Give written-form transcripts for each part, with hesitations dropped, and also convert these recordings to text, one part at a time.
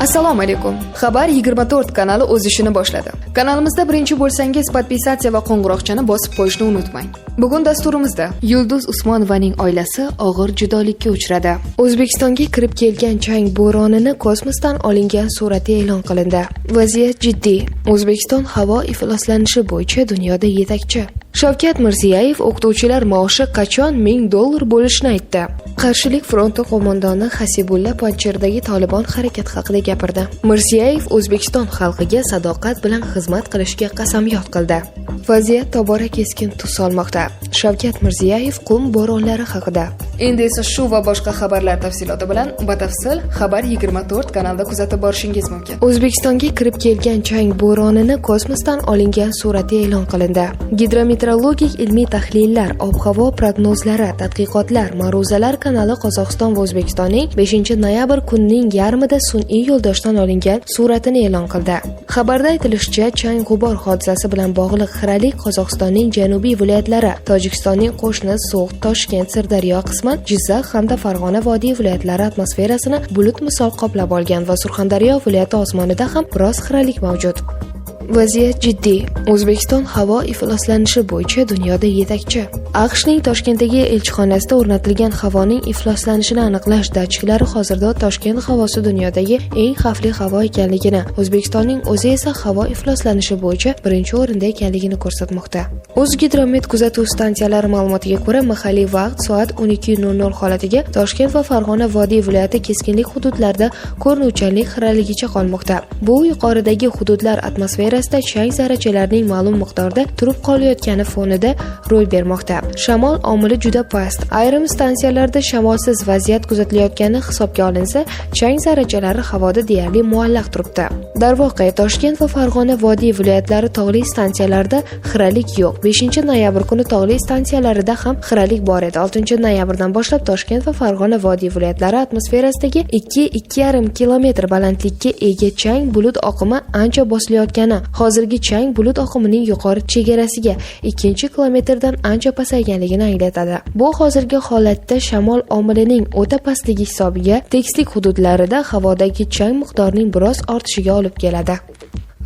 Assalomu alaykum. Xabar 24 kanali o'z ishini boshladi. Kanalimizda birinchi bo'lsangiz, подписаться va qo'ng'iroqchani bosib qo'yishni unutmang. Bugun dasturimizda Yulduz Usmonovaning oilasi og'ir judolikka uchradi. O'zbekistonga kirib kelgan chang bo'ronini kosmosdan olingan surati e'lon qilindi. Vaziyat jiddiy. O'zbekiston havo ifloslanishi bo'yicha dunyoda yetakchi. Shavkat Mirziyoyev o'qituvchilar maoshi qachon 1000 dollar bo'lishini aytdi. Qarshilik fronti qo'mondoni Hasibulla Panjshirdagi Tolibon harakati haqida gapirdi. Mirziyoyev O'zbekiston xalqiga sadoqat bilan xizmat qilishga qasamyod qildi. Vaziyat tobora keskin tus olmoqda. Shavkat Mirziyoyev qum bo'ronlari haqida. Endi esa shu va boshqa xabarlar tafsiloti bilan batafsil Xabar 24 kanalida kuzatib borishingiz mumkin. O'zbekistonga kirib kelgan chang bo'ronini kosmosdan olingan surati e'lon qilindi. Gidrometeorologik ilmiy tahlillar, ob-havo prognozlari, tadqiqotlar, ma'ruzalar kanali Qozog'iston va O'zbekistonning 5 noyabr kunining yarmida sun'iy yo'ldoshdan olingan suratini e'lon qildi. Xabarda aytilishicha, chang g'ubor hodisasi bilan bog'liq xiralik Qozog'istonning janubiy viloyatlari, Tojikistonning qo'shni So'g'd, Toshkent, Sirdaryo, qisman Jizzax hamda Farg'ona vodiy viloyatlari atmosferasini bulut misol qoplab olgan va Surxondaryo viloyati osmonida ham biroz xiralik mavjud. Vaziyat jiddiy. O'zbekiston havo ifloslanishi bo'yicha dunyoda yetakchi. AQShning Toshkentdagi elchixonasida o'rnatilgan havoning ifloslanishini aniqlash datchiklari hozirda Toshkent havosi dunyodagi eng xavfli havo ekanligini, O'zbekistonning o'zi esa havo ifloslanishi bo'yicha birinchi o'rinda ekanligini ko'rsatmoqda. O'zgidromet kuzatuv stansiyalari ma'lumotiga ko'ra, mahalliy vaqt soat 12:00 holatiga Toshkent va Farg'ona vodiy viloyati keskinlik hududlarida ko'rinuvchanlik xiraligicha qolmoqda. Bu yuqoridagi hududlar atmosferasida chang zarrachalarining ma'lum miqdorda turib qolayotgani fonida ro'y bermoqda. Shamol omili juda past. Ayrim stansiyalarda shamolsiz vaziyat kuzatilayotgani hisobga olinsa, chang zarrachalari havoda deyarli muallaq turibdi. Darvoqe, Toshkent va Farg'ona vodiy viloyatlari tog'li stansiyalarida xiralik yo'q. 5 noyabr kuni tog'li stansiyalarida ham xiralik bor edi. 6 noyabrdan boshlab Toshkent va Farg'ona vodiy viloyatlari atmosferasidagi 2-2,5 kilometr balandlikka ega chang bulut oqimi ancha bosilayotgani, hozirgi chang bulut oqimining yuqori chegarasiga 2 kilometrdan ancha pasayganligini anglatadi. Bu hozirgi holatda shamol omilining o'ta pastligi hisobiga tekislik hududlarida havodagi chang miqdorining biroz ortishiga olib keladi.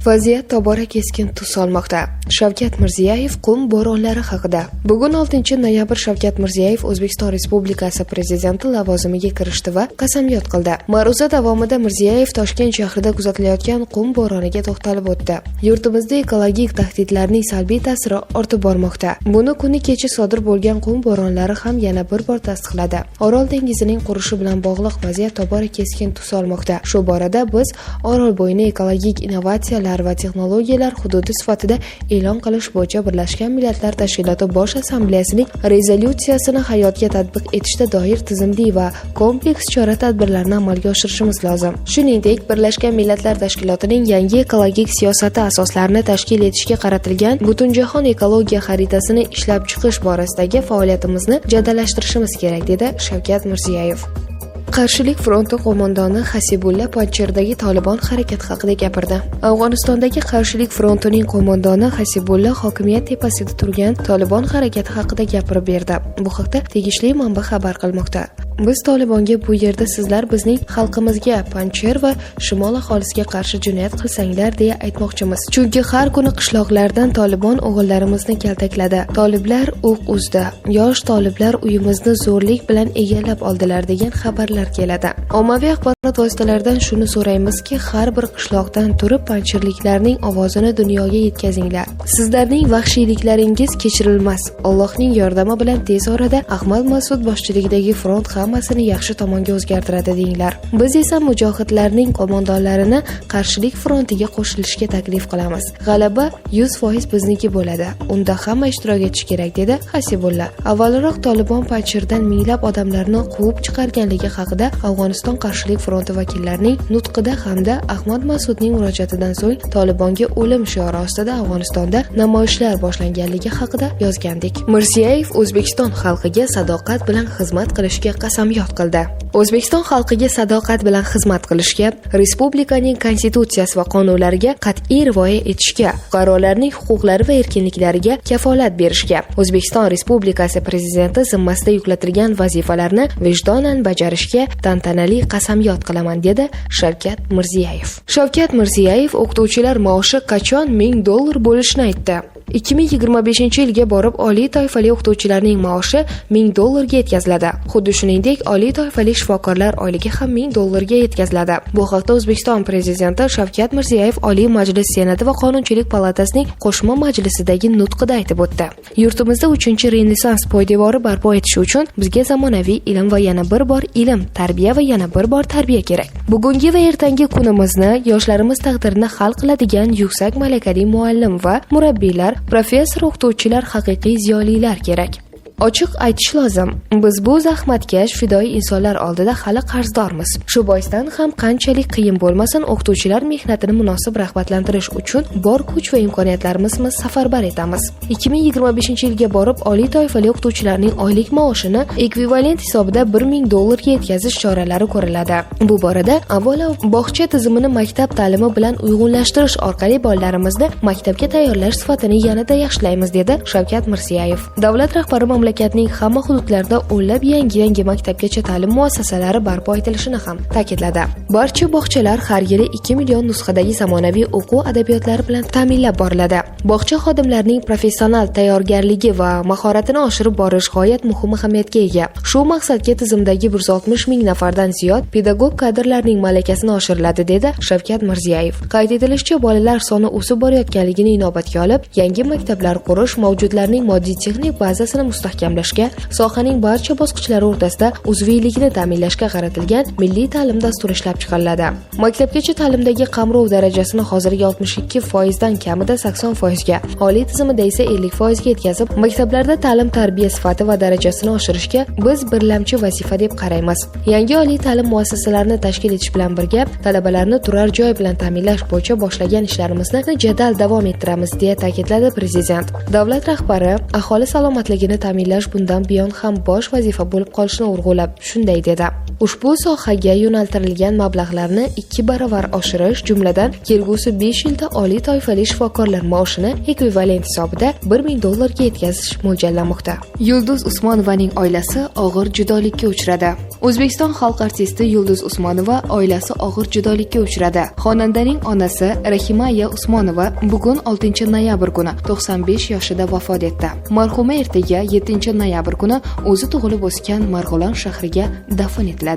Vaziyat tobora keskin tus olmoqda. Shavkat Mirziyoyev qum bo'ronlari haqida. Bugun, 6 noyabr, Shavkat Mirziyoyev O'zbekiston Respublikasi prezidenti lavozimiga kirishdi va qasamyod qildi. Ma'ruza davomida Mirziyoyev Toshkent shahrida kuzatilayotgan qum bo'roniga to'xtalib o'tdi. Yurtimizda ekologik tahdidlarning salbiy ta'siri ortib bormoqda. Buni kuni kecha sodir bo'lgan qum bo'ronlari ham yana bir bor tasdiqladi. Orol dengizining qurishi bilan bog'liq vaziyat tobora keskin tus olmoqda. Shu borada biz Orolbo'yini ekologik innovatsiyalar va texnologiyalar hududi sifatida e'lon qilish bo'yicha Birlashgan Millatlar Tashkiloti Bosh Assambleyasining rezolyutsiyasini hayotga tatbiq etishda doir tizimli va kompleks chora-tadbirlarni amalga oshirishimiz lozim. Shuningdek, Birlashgan Millatlar Tashkilotining yangi ekologik siyosati asoslarini tashkil etishga qaratilgan Butunjahon ekologiya xaritasini ishlab chiqish borasidagi faoliyatimizni jadallashtirishimiz kerak, dedi Shavkat Mirziyoyev. Qarshilik fronti qo'mondoni Hasibulla Panjshirdagi Tolibon harakati haqida gapirdi. Afg'onistondagi Qarshilik frontining qo'mondoni Hasibulla hokimiyat tepasida turgan Tolibon harakati haqida gapirib berdi. Bu haqda tegishli manba xabar qilmoqda. Biz Tolibonga bu yerda sizlar bizning xalqimizga, Panjshir va shimol aholisiga qarshi jinoyat qilsanglar, deya aytmoqchimiz. Chunki har kuni qishloqlardan Tolibon o'g'illarimizni kaltakladi. Toliblar o'q uzdi. Yosh toliblar uyimizni zo'rlik bilan egallab oldilar, degan xabarlar keladi. Ommaviy axborot vositalaridan shuni so'raymizki, har bir qishloqdan turib panjshirliklarning ovozini dunyoga yetkazinglar. Sizlarning vahshiyliklaringiz kechirilmas. Allohning yordami bilan tez orada Ahmad Mas'ud boshchiligidagi front hammasini yaxshi tomonga o'zgartiradi, denglar. Biz esa mujohidlarning qo'mondonlarini Qarshilik frontiga qo'shilishga taklif qilamiz. G'alaba 100% bizniki bo'ladi. Unda hamma ishtirok etishi kerak, dedi Hasibulla. Avvalroq Tolibon Panjshirdan minglab odamlarni quvib chiqarganligi haqida Afg'oniston Qarshilik fronti vakillarining nutqida hamda Ahmad Mas'udning murojaatidan so'ng Tolibonga o'lim shiori ostida Afg'onistonda namoyishlar boshlanganligi haqida yozgandik. Mirziyoyev O'zbekiston xalqiga sadoqat bilan xizmat qilishga qasam qasamyod qildi. O'zbekiston xalqiga sadoqat bilan xizmat qilishga, respublikaning konstitutsiyasi va qonunlariga qat'iy rioya etishga, fuqarolarning huquqlari va erkinliklariga kafolat berishga, O'zbekiston Respublikasi Prezidenti zimmasida yuklatilgan vazifalarni vijdonan bajarishga tantanali qasamyod qilaman, dedi Shavkat Mirziyoyev. Shavkat Mirziyoyev o'qituvchilar maoshi qachon $1000 bo'lishini aytdi. 2025-yilga borib oliy toifali o'qituvchilarning maoshi $1000 ga yetkaziladi. Xuddi shuningdek, oliy toifali shifokorlar oyligi ham $1000 ga yetkaziladi. Bu haqda O'zbekiston Prezidenti Shavkat Mirziyoyev Oliy Majlis Senati va Qonunchilik palatasining qo'shma majlisidagi nutqida aytib o'tdi. Yurtimizda 3-Renessans poydevori barpo etish uchun bizga zamonaviy ilm va yana bir bor ilm, tarbiya va yana bir bor tarbiya kerak. Bugungi va ertangi kunimizni, yoshlarimiz taqdirini hal qiladigan yuksak malakali muallim va murabbiylar, professor o'qituvchilar, haqiqiy ziyolilar kerak. Ochiq aytish lozim, biz bu zahmatkash fidoyi insonlar oldida hali qarzdormiz. Shu boisdan ham qanchalik qiyin bo'lmasin, o'qituvchilar mehnatini munosib rag'batlantirish uchun bor kuch va imkoniyatlarimizni safarbar etamiz. 2025-yilga borib oliy toifali o'qituvchilarning oylik maoshini ekvivalent hisobida $1000 ga yetkazish choralari ko'riladi. Bu borada avvalo bog'cha tizimini maktab ta'limi bilan uyg'unlashtirish orqali bolalarimizni maktabga tayyorlash sifatini yanada yaxshilaymiz, dedi Shavkat Mirziyoyev. Davlat rahbari mamlakatning hamma hududlarida o'nlab yangi-yangi maktabgacha ta'lim muassasalari barpo etilishini ham ta'kidladi. Barcha bog'chalar har yili 2 million nusxadagi zamonaviy o'quv adabiyotlari bilan ta'minlab boriladi. Bog'cha xodimlarining professional tayyorgarligi va mahoratini oshirib borish g'oyat muhim ahamiyatga ega. Shu maqsadga tizimdagi 160 ming nafardan ziyod pedagog kadrlarning malakasini oshiriladi, dedi Shavkat Mirziyoyev. Qayd etilishicha, bolalar soni o'sib borayotganligini inobatga olib, yangi maktablar qurish, mavjudlarning moddiy texnik bazasini mustahkamlashga, sohaning barcha bosqichlari o'rtasida uzviylikni ta'minlashga qaratilgan milliy ta'lim dasturi ishlab chiqariladi. Maktabgacha ta'limdagi qamrov darajasini hozirgi 62% dan kamida 80% ga, oliy tizimida esa 50% ga yetkazib, maktablarda ta'lim tarbiya sifati va darajasini oshirishga biz birlamchi vazifa deb qaraymiz. Yangi oliy ta'lim muassasalarini tashkil etish bilan birga talabalarni turar joy bilan ta'minlash bo'yicha boshlagan ishlarimizni jadal davom ettiramiz, deya ta'kidladi prezident. Davlat rahbari aholi salomatligini ta'minlash bundan buyon ham bosh vazifa bo'lib qolishini urg'ulab, shunday dedi: Ushbu sohaga yo'naltirilgan mablag'larni 2 baravar oshirish, jumladan, kelgusi 5 yilda oliy toifali shifokorlar maoshini ekvivalent hisobida $1000 ga yetkazish mo'ljallanmoqda. Yulduz Usmonovaning oilasi og'ir judolikka uchradi. O'zbekiston xalq artisti Yulduz Usmonova oilasi og'ir judolikka uchradi. Xonandaning onasi Rahimaya Usmonova bugun 6-noyabr kuni 95 yoshida vafot etdi. Marhuma ertaga 7-noyabr kuni o'zi tug'ilib o'sgan Marg'ilon shahriga dafn etiladi.